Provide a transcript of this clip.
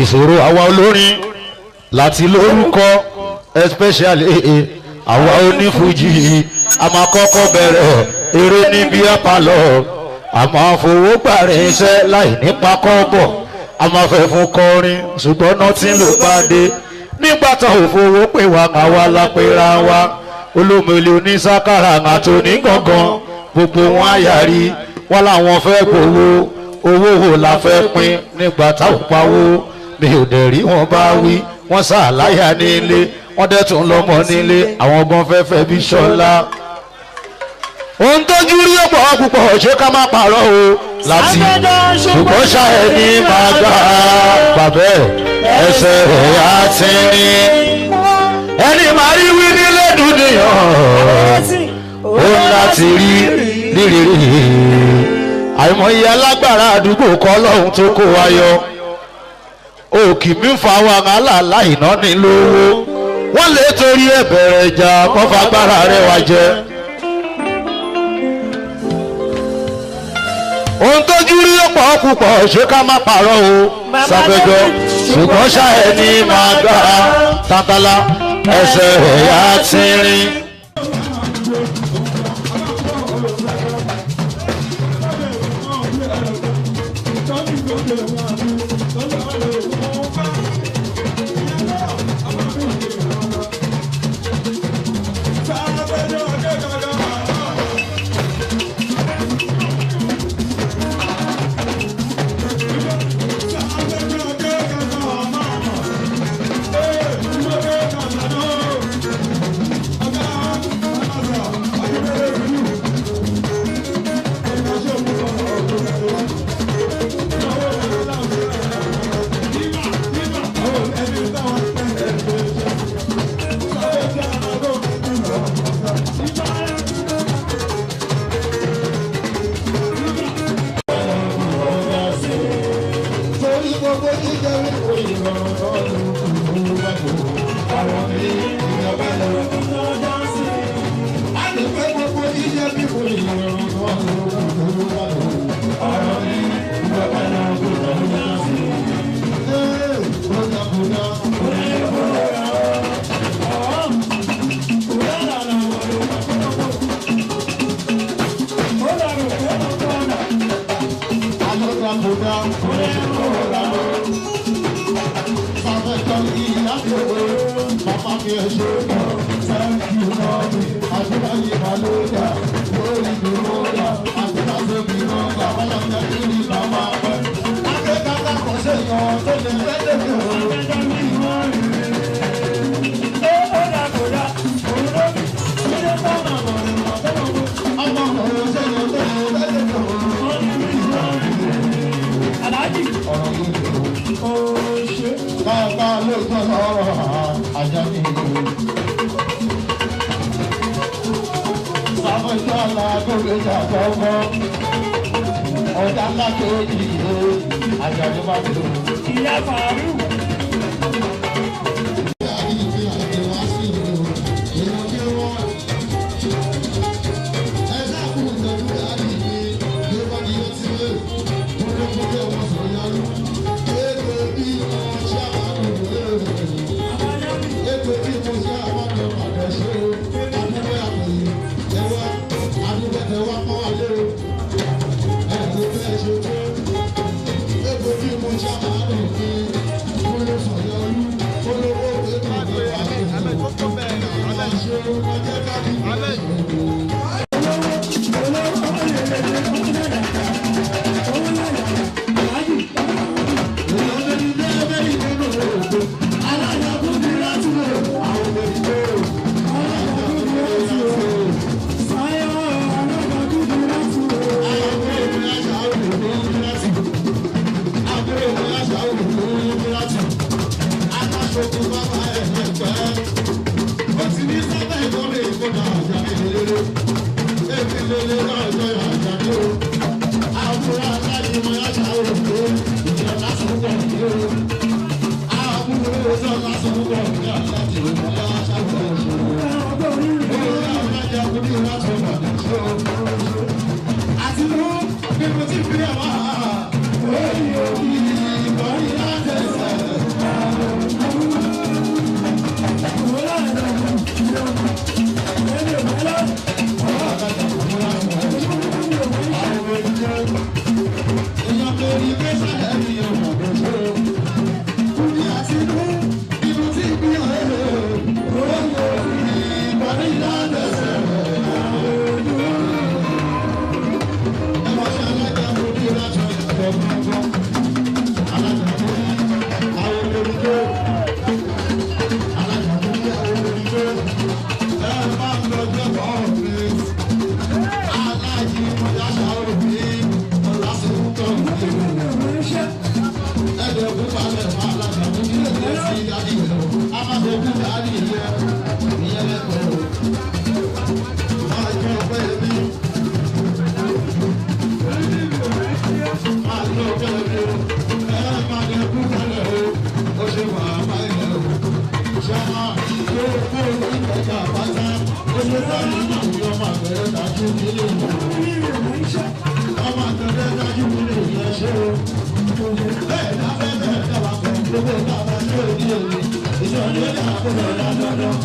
Ìṣòro àwa olórin láti lórúkọ especially àwa onífújì a máa kọ́kọ́ bẹ̀rẹ̀ eré níbi apalọ̀ a máa fowó gbàrin iṣẹ́ láì nípa kọ́bọ̀ a máa fẹ́ fún kọrin ṣùgbọ́n nothing ló bá dé nígbà tá ò fowó pè wá àwa la pera wa olómìnira onísákàrà àti onígangan gbogbo wọn àyàrí wọn làwọn fẹ́ gbowó owó wo la fẹ́ pín nígbà tá ò pawó mi ò dẹ̀ rí wọn bá wí wọ́n sàláyà nílé wọ́n dẹ̀ tún lọ́mọ nílé àwọn gan fẹ́fẹ́ bí Ṣọlá. Ohun tójú rí ọ̀pọ̀ púpọ̀ ṣé ká má parọ́ o láti ṣùgbọ́n ṣá ẹni máa gbà bàbẹ́ ẹsẹ̀ rẹ̀ á ti rìn ẹni máa rí wí nílé dúnìyàn ó láti rí nírìírí àìmọye alágbára àdúgbò kọ́ lọ́hún tó kó wa yọ òkì mi fa wàhálà láìná ní lówó wọ́n lè torí ẹ̀ bẹ̀rẹ̀ ìjà kó fagbára rẹ̀ wá jẹ. Ohun tójú rí ọ̀pọ̀ púpọ̀ ṣé ká má parọ́ o Sáfẹ́jọ́ ṣùgbọ́n ṣá ẹni máa gbà tántálá ẹsẹ̀ ẹ̀yà ti rìn. Àti ló bí mo ti fi àwọn Ṣe bàbá ẹ̀ o. Ṣáná tó kó ìgbẹ́jà pátá. Ó ṣe bá nínú ọmọ àgbẹ̀rẹ̀ dájú nílé ìwé. Ọmọ àgbẹ̀rẹ̀ dájú nílé ìwé ṣe o. Bẹ́ẹ̀ ni afẹ́fẹ́ dábàá kan gbogbo dábàá sí òní òní. Ìṣòro ní àkókò dáadáa.